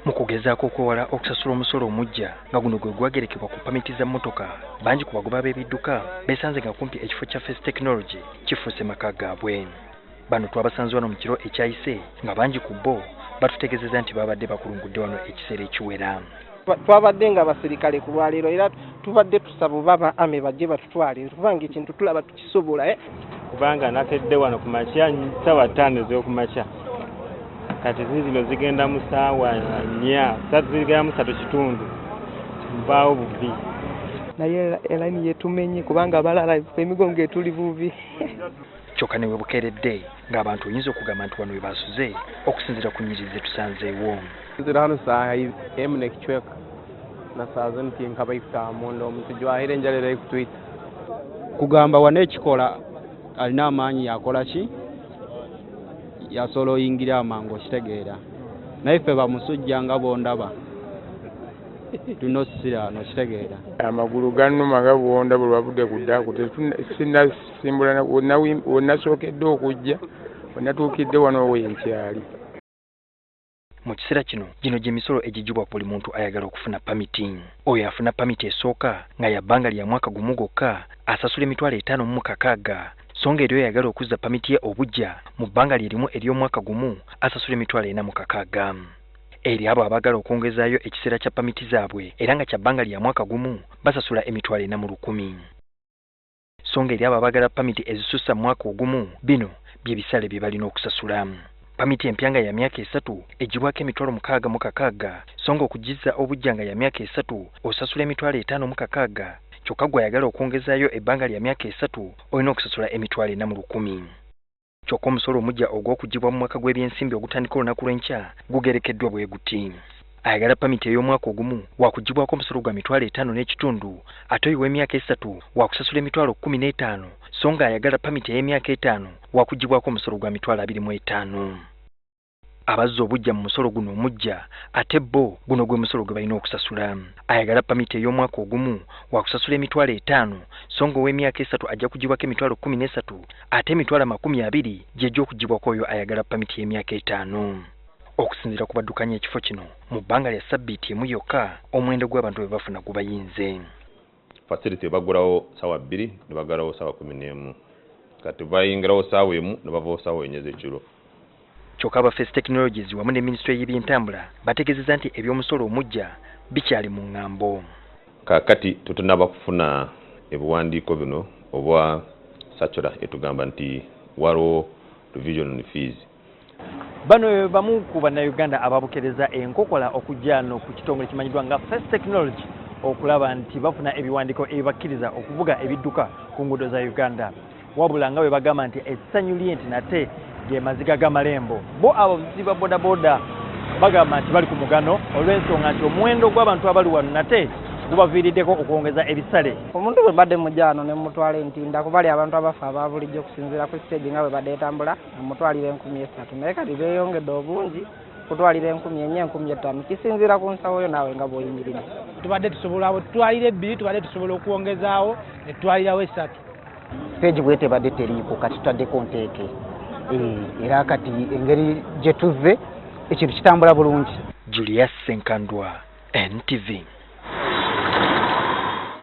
Mu kugezaako okwewala okusasula omusolo omuggya nga guno gwe gwagerekebwa ku pamiti za mmotoka, bangi ku bagoba b'ebidduka beesanze nga kumpi ekifo kya Face Technology kifuuse maka gaabwe. Bano twabasanze wano mu kiro ekyayise nga bangi ku bo batutegeezezza nti babadde bakulungudde wano ekiseera ekiwera. Twabadde nga abaserikale ku lwaleero era tubadde tusaba oba ba army bajje batutwale kubanga ekintu tulaba tukisobola. Kubanga nakedde wano ku makya 5:00 ez'okumakya, kati zino zigenda mu 4:00, zigenda mu 3:15, nvaawo bubi. Naye elayini yetumenye kubanga abalala emigongo etuli bubi. Kyokka ne we bukeeredde ng'abantu oyinza okugamba nti wano we basuze okusinziira ku nnyiriri ze tusanzeewo. Nzira hano 1:15 na saa zino tinkaba ikutaha munda omuntu jwahire enjala era ekutwita. Kugamba wano ekikola alina amaanyi yakola ki yasobola oyingira amangu okitegeera, naye ffe bamusujja nga bondaba tulina osisiraano okitegeera. Amagulu gannuma nga bwonda bwe lwavudde ku ddaku sinnasimbula wennasookedde okujja wenatuukidde wano wenkyali. Mu kiseera kino gino gy'emisolo egiggyibwa ku buli muntu ayagala okufuna pamiti. Oyo afuna pamiti esooka nga ya bbanga lya mwaka gumu gwokka asasula 56,000, so nga eri oyagala okuzza pamiti ye obuggya mu bbanga lye limu ery'omwaka gumu asasula 460,000. Eri abo abaagala okwongezaayo ekiseera kya pamiti zaabwe era nga kya bbanga lya mwaka gumu basasula 401,000. So nga eri abo abaagala pamiti ezisussa mu mwaka ogumu bino bye bisale bye balina okusasula. Pamiti empya nga ya myaka 3 eggyibwako 66,000, so nga okugizza obuggya nga ya myaka 3 osasula 56,000, kyokka gwe ayagala okwongezaayo ebbanga lya myaka 3 olina okusasula 401,000. Kyokka omusolo omuggya ogw'okuggyibwa mu mwaka gw'ebyensimbi ogutandika olunaku lw'enkya gugerekeddwa bwe guti. Ayagala pamiti ey'omwaka ogumu wakuggyibwako omusolo gwa 55,000, ate oyo ow'emyaka 3 wakusasula 15,000, so nga ayagala pamiti ey'emyaka 5 wakuggyibwako omusolo gwa 25,000. Abazza obuggya mu musolo guno omuggya ate bo guno gwe musolo gwe balina okusasula. Ayagala pamiti ey'omwaka ogumu wakusasula 50,000, so nga ow'emyaka 3 ajja kuggyibwako 13,000, ate 20,000 gy'ejja okuggyibwako oyo ayagala pamiti y'emyaka 5. Okusinziira ku baddukanya ekifo kino, mu bbanga lya ssabbiiti emu yokka omuwendo gw'abantu bwe bafuna gubayinze. Facility baggulawo 2:00 ne baggalawo 11:00, kati bayingirawo 1:00 ne bavawo 4:00 ez'ekiro. Kyokka aba Face Technologies wamu ne minisitule y'ebyentambula bategeezezza nti eby'omusolo omuggya bikyali mu ŋŋambo. Kaakati tetunnaba kufuna ebiwandiiko bino obwa circular etugamba nti waliwo revision on fees. Bano bamu ku bannayuganda ababukereza enkokola okujja no ku kitongole kimanyiddwa nga Face Technology okulaba nti bafuna ebiwandiiko ebibakkiriza okuvuga ebidduka ku nguudo za Uganda. Wabula nga bwe bagamba nti essanyu ly'ente nate ge maziga g'amalembo, bo abavuzi ba bodaboda bagamba nti bali ku mugano olw'ensonga nti omuwendo gw'abantu abali wano nate gubaviiriddeko okwongeza ebisale. Omuntu bwe mbadde mujja wano ne mutwala entinda kubali abantu abafa aba bulijjo okusinziira ku siteegi nga bwe badde etambula namutwalira 3,000, naye kati beeyongedde obungi kutwalira 4,000, 5,000, kisinziira ku nsawo yo naawe nga bw'oyimiridde. Tubadde tusobola bwe tutwalira 2, tubadde tusobola okwongezaawo ne tutwalirawo 3. Siteegi bwe tebadde teriiko, kati tutaddeko nteeke, era kati engeri gye tuzze ekintu kitambula bulungi. Julius Senkandwa, NTV.